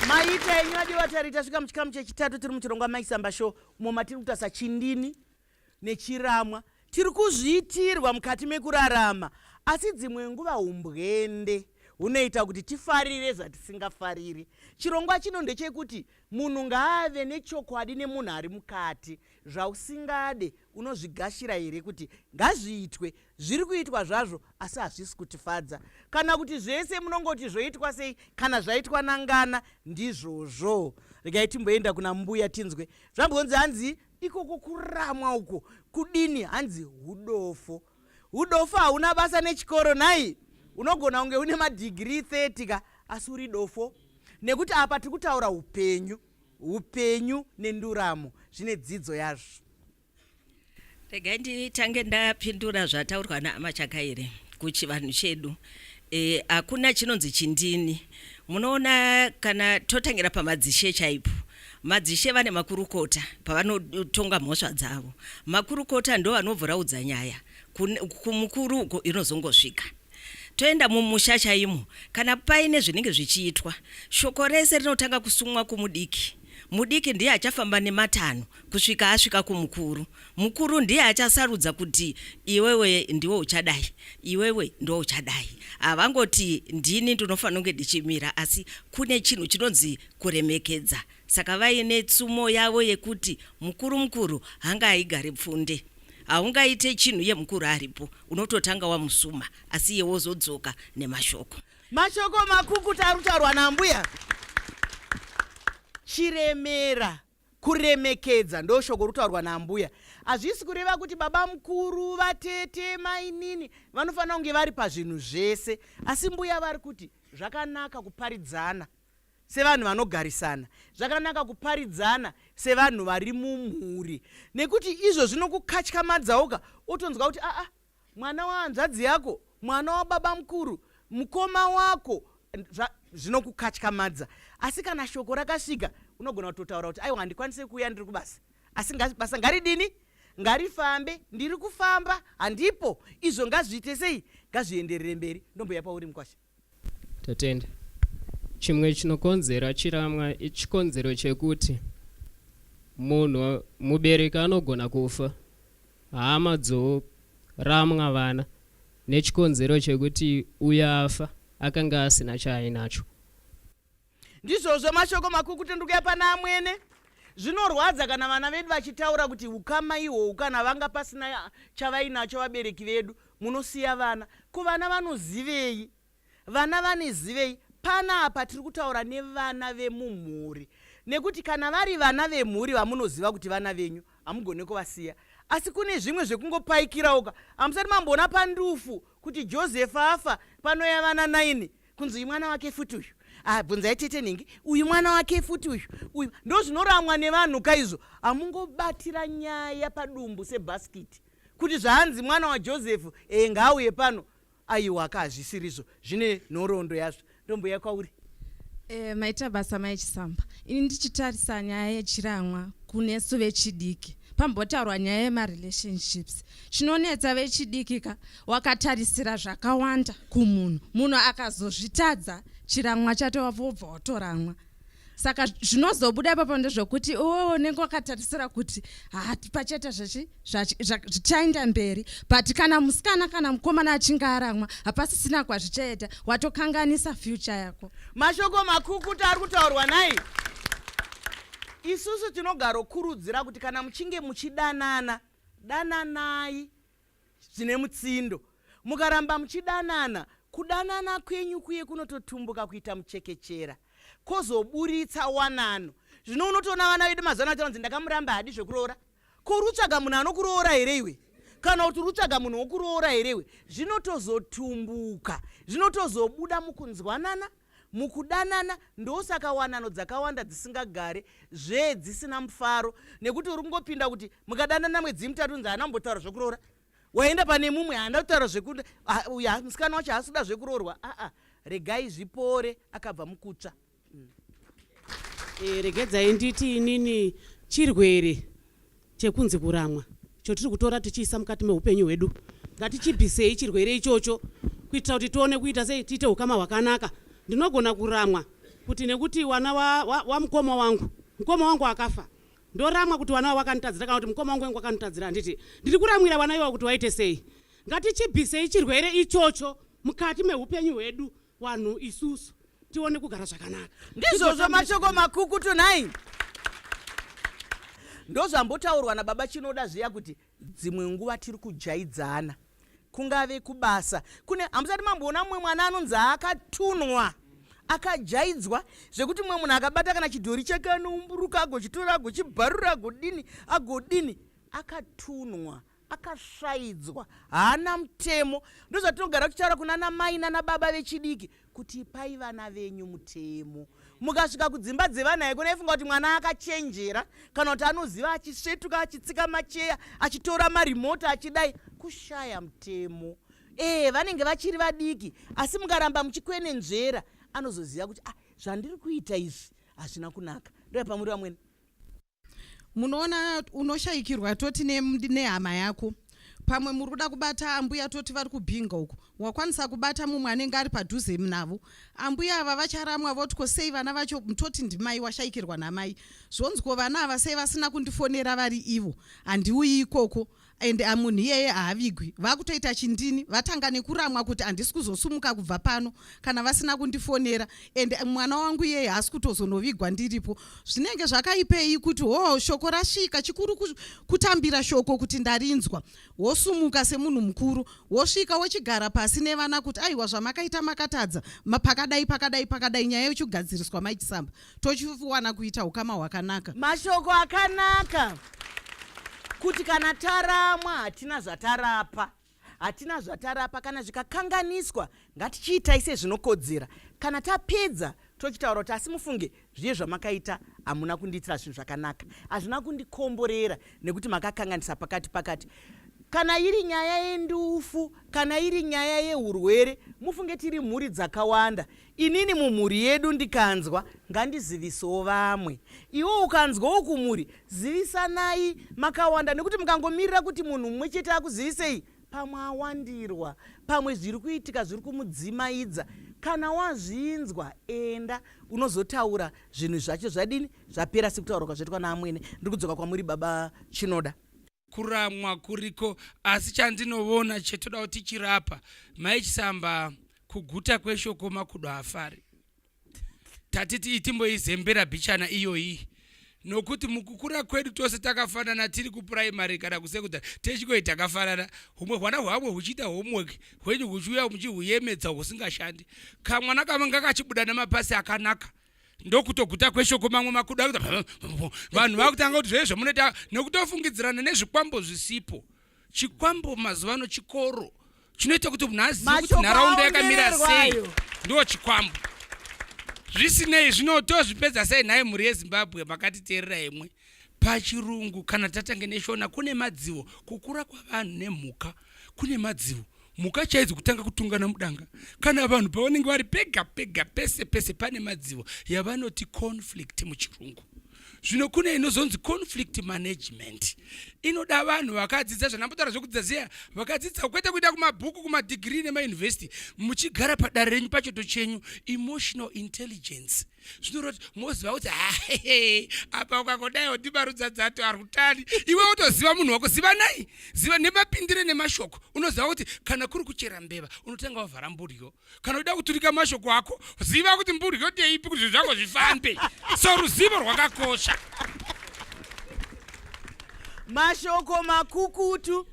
Maita enyu adiwa tari tasvika muchikamu chechitatu tiri muchirongwa Maisamba Show umo matiri kutarisa chindini nechiramwa tiri kuzviitirwa mukati mekurarama asi dzimwe nguva umbwende hunoita kuti tifarire zvatisingafariri. Chirongwa chino ndechekuti munhu ngaave nechokwadi nemunhu ari mukati. Zvausingade unozvigashira here kuti ngazviitwe zviri kuitwa zvazvo asi hazvisi kutifadza kana kuti zvese munongoti zvoitwa sei kana zvaitwa nangana ndizvozvo. Regai timboenda kuna mbuya tinzwe zvambonzi hanzi Ikoko kuramwa uko kudini hanzi hudofo. Hudofo hauna basa nechikoro nhai? Unogona kunge une madhigiri 30 ka asi uri dofo. Nekuti apa tiri kutaura upenyu. Upenyu nenduramo zvine dzidzo yazvo. Regai nditange ndapindura zvataurwa naAmachakaire kuchivanhu chedu. E, hakuna chinonzi chindini. Munoona kana totangira pamadzishe chaipo. Madzishe vane makurukota pavanotonga mhosva dzavo. Makurukota ndo vanobvuraudza nyaya kumukuru uko inozongosvika. Toenda mumusha chaimo kana paine zvinenge zvichiitwa shoko rese rinotanga kusumwa kumudiki. Mudiki ndiye achafamba nematanho kusvika asvika kumukuru. Mukuru ndiye achasarudza kuti iwewe ndiwe uchadai, iwewe ndiwe uchadai. Havangoti ndini ndinofanira kunge ndichimira asi kune chinhu chinonzi kuremekedza. Saka vaine tsumo yavo yekuti mukuru mukuru hanga haigare pfunde. Haungaite chinhu iye mukuru aripo, unototanga wamusuma asi iye wozodzoka nemashoko. Mashoko makukutu ari kutaurwa naambuya Chiremera. Kuremekedza ndoshoko riri kutaurwa naambuya. Hazvisi kureva kuti babamukuru, vatete, mainini vanofanira kunge vari pazvinhu zvese. Asi mbuya vari kuti zvakanaka kuparidzana sevanhu vanogarisana, zvakanaka kuparidzana sevanhu vari mumhuri nekuti izvo zvinokukatyamadzawoka wotonzwa kuti aa mwana wahanzvadzi yako, mwana wababamukuru, mukoma wako zvinokukatyamadza. Asi kana shoko rakasvika unogona kutotaura kuti aiwa handikwanise kuuya ndiri kubasa asi basa ngaridini ngarifambe ndiri kufamba handipo izvo ngazviite sei ngazvienderere mberi ndomboya pauri mukwasha. Tatenda. Chimwe chinokonzera chiramwa ichikonzero chekuti munhu mubereki anogona kufa hama dzoramwa vana nechikonzero chekuti uyo afa akanga asina chaainacho. Ndizvozvo mashoko makukutu ndikuya pana amwene. Zvinorwadza kana vana vedu vachitaura kuti ukama ihwohwu kana vanga pasina chavainacho vabereki vedu munosiya vana. Ko vana vanozivei? Vana vanezivei? Panapa tiri kutaura nevana vemumhuri nekuti kana vari vana vemhuri vamunoziva kuti vana venyu hamugone kuvasiya. Asi kune zvimwe zvekungopaikirawoka. Hamusati mamboona pandufu kuti Joseph afa panouya vana naini kunzi uyu mwana wake futi uyu. Ah, bvunzai tete nhingi uyu mwana wake futi uyu uyu ndozvinoramwa nevanhu ka izvo. Hamungobatira nyaya padumbu sebhasikiti kuti zvaanzi mwana waJoseph eh, ngaauye pano Aiwa ka hazvisirizvo zvine nhoroondo yazvo ndomboya kwauri. Eh, maita basa mai Chisamba. Ini ndichitarisa nyaya yechiramwa kunesu vechidiki. Pambotaurwa nyaya yemarelationships. Chinonetsa vechidiki ka wakatarisira zvakawanda kumunhu. Munhu akazozvitadza chiramwa chato wobva watoramwa. Saka zvinozobuda ipapo ndezvekuti iwewe unenge wakatarisira kuti hati pachaita zvachi zvichaenda mberi but kana musikana kana mukomana achinge aramwa hapasisina kwazvichaenda watokanganisa future yako. Mashoko makukutu ari kutaurwa nhai. Isusu tinogarokurudzira kuti kana muchinge muchidanana dananai zvine mutsindo. Mukaramba muchidanana, kudanana kwenyu kuye kunototumbuka kuita muchekechera kozoburitsa wanano. Zvino unotoona vana vedu mazuva ano vachinzi ndakamuramba haadi zvekuroora. Ko uri kutsvaga munhu anokuroora here iwe? Kana kuti uri kutsvaga munhu wokuroora here iwe? Zvinotozotumbuka, zvinotozobuda mukunzwanana, mukudanana. Ndosaka wanano dzakawanda dzisingagare zvee dzisina mufaro nekuti uri kungopinda kuti mukadanana mwedzi mitatu unzi haana kumbotaura zvekuroora. Waenda pane mumwe haana kutaura zvekuda, ah, uyu musikana wacho haasi kuda zvekuroorwa. Aa, regai zvipore akabva mukutsva. E, regedzai nditi inini chirwere chekunzi kuramwa chotiri kutora tichiisa mukati meupenyu hwedu. Ngatichibvisei chirwere ichocho kuitira kuti tione kuita sei tiite ukama hwakanaka. Ndinogona kuramwa kuti nekuti wana wamukoma wa, wa wangu, mukoma wangu akafa, ndoramwa kuti wana wakanditadzira kana kuti mukoma wangu wangu wakanditadzira, handiti ndiri kuramwira wana iwawo kuti waite sei. Ngatichibvisei chirwere ichocho mukati meupenyu hwedu vanhu isusu tione kugara zvakanaka. Ndizvozvo mashoko makukutu nhai. Ndozvambotaurwa nababa Chinoda zviya kuti dzimwe nguva tiri kujaidzana kungave kubasa kune hamusati mamboona mumwe mwana anonzi akatunwa akajaidzwa zvekuti mumwe munhu akabata kana chidhori chake anoumburuka agochitora agochibharura agodini agodini akatunwa akasvaidzwa haana mutemo ndozvatinogara tichitaura kunana mai nana baba vechidiki kuti ipai vana venyu mutemo mukasvika kudzimba dzevana ikona ifunga kuti mwana akachenjera kana kuti anoziva achisvetuka achitsika macheya achitora marimoti achidai kushaya mutemo ee vanenge vachiri vadiki asi mukaramba muchikwenenzvera anozoziva kuti ah, zvandiri kuita izvi hazvina kunaka ndoyapamuri vamwene. Munoona unoshaikirwa toti nehama ne yako pamwe muri kuda kubata ambuya toti vari kubhinga uko wakwanisa kubata mumwe anenge ari padhuze navo ambuya ava vacharamwa voti ko sei vana vacho toti ndimai washaikirwa namai zvonzi ko vana ava sei vasina kundifonera vari ivo handiuyi ikoko and ah, munhu iyeye haavigwi vakutoita chindini vatanga nekuramwa kuti handisi kuzosumuka kubva pano kana vasina kundifonera and eh, mwana wangu iyeye haasi kutozonovigwa ndiripo zvinenge zvakaipei kuti hoo shoko rasvika chikuru kutambira shoko kuti ndarinzwa wosumuka semunhu mukuru wosvika wochigara pasi nevana kuti aiwa zvamakaita makatadza pakadai pakadai pakadai nyaya yochigadziriswa maichisamba tochiwana kuita ukama hwakanaka. Mashoko akanaka kuti kana taramwa hatina zvatarapa, hatina zvatarapa. Kana zvikakanganiswa ngatichiitai sezvinokodzera. Kana tapedza tochitaura kuti asi mufunge zviye zvamakaita hamuna kundiitira zvinhu zvakanaka, hazvina kundikomborera nekuti makakanganisa pakati pakati. Kana iri nyaya yendufu, kana iri nyaya yehurwere, mufunge tiri mhuri dzakawanda Inini mumhuri yedu ndikanzwa ngandizivisewo vamwe. Iwe ukanzwawo kumhuri zivisanai makawanda nekuti mukangomirira kuti munhu mumwe chete akuzivisei pamwe awandirwa, pamwe zviri kuitika zviri kumudzimaidza. Kana wazvinzwa enda unozotaura zvinhu zvacho zvadini zvapera sekutaura kwazvaitwa naamwene. Ndiri kudzoka kwamuri baba Chinoda. Kuramwa kuriko asi chandinovona chetoda kuti tichirapa mai Chisamba kuguta kweshoko makudo haafari. Tatiti itimboizembera bichana iyoyi nokuti mukukura kwedu tose takafanana tiri kupuraimari kana kusekondari techikoi takafanana humwe hwana hwamwe huchiita homework hwenyu huchiuya muchihuyemedza husingashandi kamwana kamwe ngakachibuda nemapasi akanaka ndokutoguta kweshoko mamwe makudo akuita vanhu vakutanga kuti zvee zvamunoita nekutofungidzirana nezvikwambo zvisipo chikwambo mazuva ano chikoro chinoita kuti munhu azive kuti nharaunda yakamira sei ndo chikwambo zvisinei zvino tozvipedza sei nhai mhuri yezimbabwe makatiteerera imwe pachirungu kana tatange neshona kune madzivo kukura kwavanhu nemhuka kune madzivo mhuka chaidzo kutanga kutungana mudanga kana vanhu pavanenge vari pega pega pese pese pane madzivo yavanoti conflict muchirungu zvino kune inozonzi conflict management inoda vanhu vakadzidza zvandambotaura zvekudzidza ziya vakadzidza kwete kuita kumabhuku kumadhigiri nemayunivhesiti muchigara padare renyu pachoto chenyu emotional intelligence zvinoreva kuti moziva kuti hahe apa ukangodai wondibarudza dzato arutani iwe wotoziva munhu wako zivanai ziva nemapindire nemashoko unoziva kuti kana kuri kuchera mbeva unotanga wavhara mburyo kana uda kuturika mashoko ako ziva kuti mburyo ndeipi kuti zvinhu zvako zvifambe so ruzivo rwakakosha mashoko makukutu.